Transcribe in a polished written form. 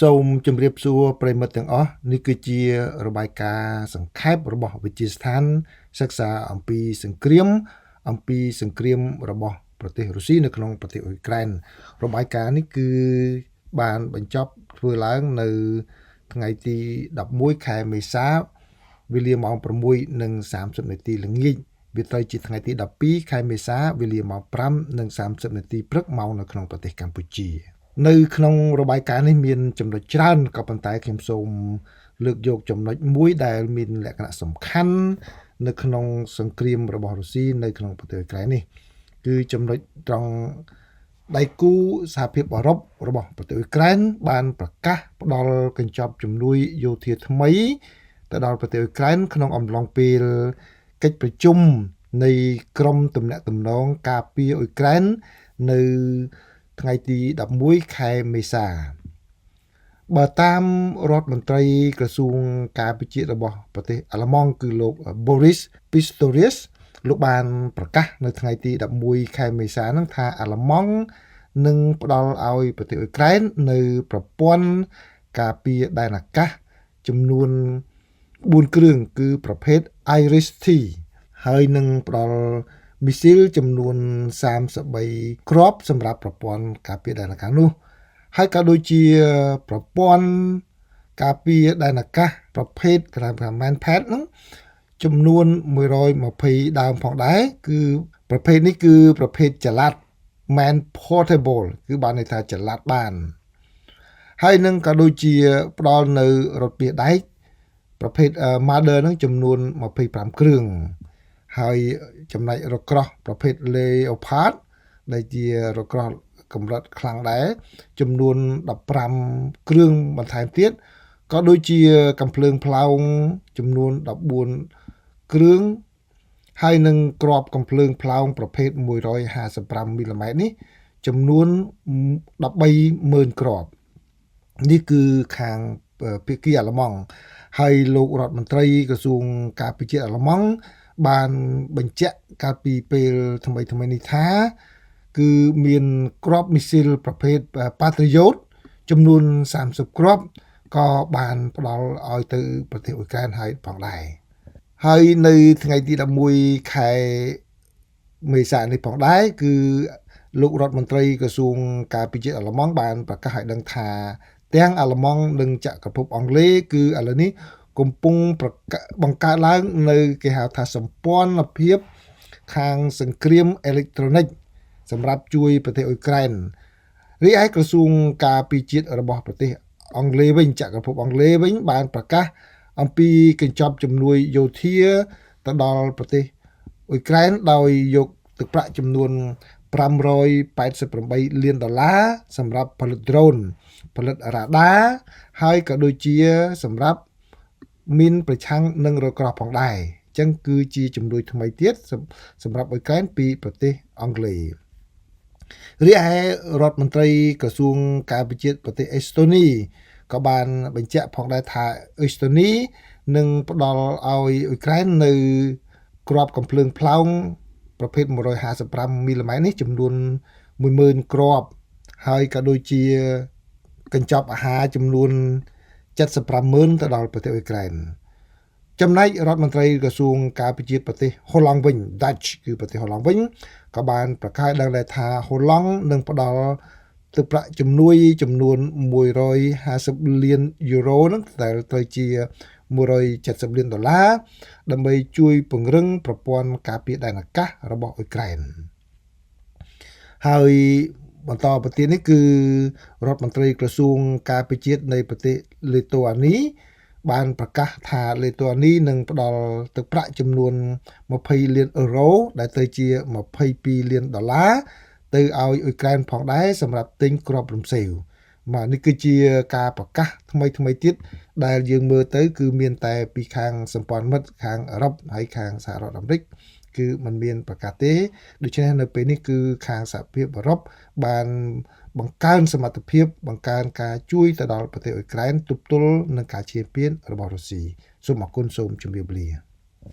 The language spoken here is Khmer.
សូមជម្រាបសួរប្រិយមិត្តទាំងអស់នេះគឺជារបាយការណ៍សង្ខេបរបស់វិទ្យាស្ថានសិក្សាអំពីសង្គ្រាមអំពីសង្គ្រាមរបស់ប្រទេសរុស្ស៊ីនៅក្នុងប្រទេសអ៊ុយក្រែនរបាយការណ៍នេះគឺបានបញ្ចប់ធ្វើឡើងនៅថ្ងៃទី11ខែមេសាវេលាម៉ោង6:30នាទីល្ងាចវាត្រូវជាថ្ងៃទី12ខែមេសាវេលាម៉ោង5:30នាទីព្រឹកម៉ោងនៅក្នុងប្រទេសកម្ពុជានៅក្នុងរបាយការណ៍នេះមានចំណុចច្រើនក៏ប៉ុន្តែខ្ញុំសូមលើកយកចំណុចមួយដែលមានលក្ខណៈសំខាន់នៅក្នុងសង្គ្រាមរបស់រុស្ស៊ីនៅក្នុងប្រទេសអ៊ុយក្រែននេះគឺចំណុចត្រង់ដៃគូសហភាពអឺរ៉ុបរបស់ប្រទេសអ៊ុយក្រែនបានប្រកាសផ្ដល់កញ្ចប់ជំនួយយោធាថ្មីទៅដល់ប្រទេសអ៊ុយក្រែនក្នុងអំឡុងពេលកិច្ចប្រជុំនៃក្រុមទំនាក់ទំនងការពារអ៊ុយក្រែននៅថ្ងៃទី11ខែមេសាបើតាមរដ្ឋមន្ត្រីក្រសួងការពារជាតិរបស់ប្រទេសអាល្លឺម៉ង់គឺលោក Boris Pistorius លោកបានប្រកាសនៅថ្ងៃទី11ខែមេសាហ្នឹងថាអាល្លឺម៉ង់នឹងផ្ដល់ឲ្យប្រទេសអ៊ុយក្រែននៅប្រព័ន្ធការពារដែនអាកាសចំនួន4គ្រឿងគឺប្រភេទ Iris-T ហើយនឹងផ្ដល់មីស៊ីលចំនួន33គ្រាប់សម្រាប់ប្រព័ន្ធការពារដែនអាកាសនោះហើយក៏ដូចជាប្រព័ន្ធការពារដែនអាកាសប្រភេទគេហៅថា Manpad ហ្នឹងចំនួន120ដើមផងដែរគឺប្រភេទនេះគឺប្រភេទចល័ត Man Portable គឺបានន័យថាចល័តបានហើយនឹងក៏ដូចជាផ្ដល់នៅរថពាសដែកប្រភេទ Marder ហ្នឹងចំនួន25គ្រឿងហើយចំណែករថក្រោះប្រភេទ Leopard ដែលជារថក្រោះកម្រិតខ្លាំងដែរចំនួន15គ្រឿងបន្ថែមទៀតក៏ដូចជាកាំភ្លើងផ្លោងចំនួន14គ្រឿងហើយនឹងគ្រាប់កាំភ្លើងផ្លោងប្រភេទ155មីលីម៉ែត្រនេះចំនួន130,000គ្រាប់នេះគឺខាងភាគីអាល្លឺម៉ង់ហើយលោករដ្ឋមន្ត្រីក្រសួងការពារជាតិអាល្លឺម៉ង់បានបញ្ជាក់កាលពីពេលថ្មីថ្មីនេះថាគឺមានគ្រាប់មីស៊ីលប្រភេទ Patriot ចំនួន30គ្រាប់ក៏បានផ្ដល់ឲ្យទៅប្រទេសអ៊ុយក្រែនហើយផងដែរហើយនៅថ្ងៃទី11ខែមេសានេះផងដែរគឺលោករដ្ឋមន្ត្រីក្រសួងការពារជាតិអាល្លឺម៉ង់បានប្រកាសឲ្យដឹងថាទាំងអាល្លឺម៉ង់និងចក្រភពអង់គ្លេសគឺឥឡូវនេះកំពុងបង្កើតឡើងនៅគេហៅថាសម្ព័ន្ធភាពខាងសង្គ្រាមអេឡិចត្រូនិកសម្រាប់ជួយប្រទេសអ៊ុយក្រែនរីឯក្រសួងការពារជាតិរបស់ប្រទេសអង់គ្លេសវិញចក្រភពអង់គ្លេសវិញបានប្រកាសអំពីកញ្ចប់ជំនួយយោធាទៅដល់ប្រទេសអ៊ុយក្រែនដោយយកទឹកប្រាក់ចំនួន588លានដុល្លារសម្រាប់ផលិតដ្រូនផលិតរ៉ាដាហើយក៏ដូចជាសម្រាប់មីនប្រឆាំងនឹងរថក្រោះផងដែរអញ្ចឹងគឺជាជំនួយថ្មីទៀតសម្រាប់អ៊ុយក្រែនពីប្រទេសអង់គ្លេសរីឯរដ្ឋមន្ត្រីក្រសួងការពារជាតិប្រទេសអេស្តូនីក៏បានបញ្ជាក់ផងដែរថាអេស្តូនីនឹងផ្ដល់ឲ្យអ៊ុយក្រែននៅគ្រាប់កាំភ្លើងផ្លោងប្រភេទ155មីលីម៉ែត្រនេះចំនួន10000គ្រាប់ហើយក៏ដូចជាកញ្ចប់អាហារចំនួន750,000ទៅដល់ប្រទេសអ៊ុយក្រែនចំណែករដ្ឋមន្ត្រីក្រសួងការពារជាតិប្រទេសហូឡង់វិញ Dutch គឺប្រទេសហូឡង់វិញក៏បានប្រកាសដឹងដែរថាហូឡង់នឹងផ្ដល់ទឹកប្រាក់ជំនួយចំនួន150លានយូរ៉ូហ្នឹងដែលត្រូវជា170លានដុល្លារដើម្បីជួយពង្រឹងប្រព័ន្ធការពារដែនអាកាសរបស់អ៊ុយក្រែនហើយបន្តប្រទេសនេះគឺរដ្ឋមន្ត្រីក្រសួងការពារជាតិនៃប្រទេសលីតូអានីបានប្រកាសថាលីតូអានីនឹងផ្ដល់ទឹកប្រាក់ចំនួន20លានអឺរ៉ូដែលទៅជា22លានដុល្លារទៅឲ្យអ៊ុយក្រែនផងដែរសម្រាប់ទិញគ្រាប់រំសេវបាទនេះគឺជាការប្រកាសថ្មីថ្មីទៀតដែលយើងមើលទៅគឺមានតែពីខាងសម្ព័ន្ធមិត្តខាងអឺរ៉ុបហើយខាងសហរដ្ឋអាមេរិកគឺมันមានប្រកាសទេដូច្នេះនៅពេលនេះគឺខាងសហភាពអឺរ៉ុបបានបង្កើនសមត្ថភាពបង្កើនការជួយទៅដល់ប្រទេសអ៊ុយក្រែនទប់ទល់នឹងការឈ្លានពានរបស់រុស្ស៊ីសូមអរគុណសូមជម្រាបលា។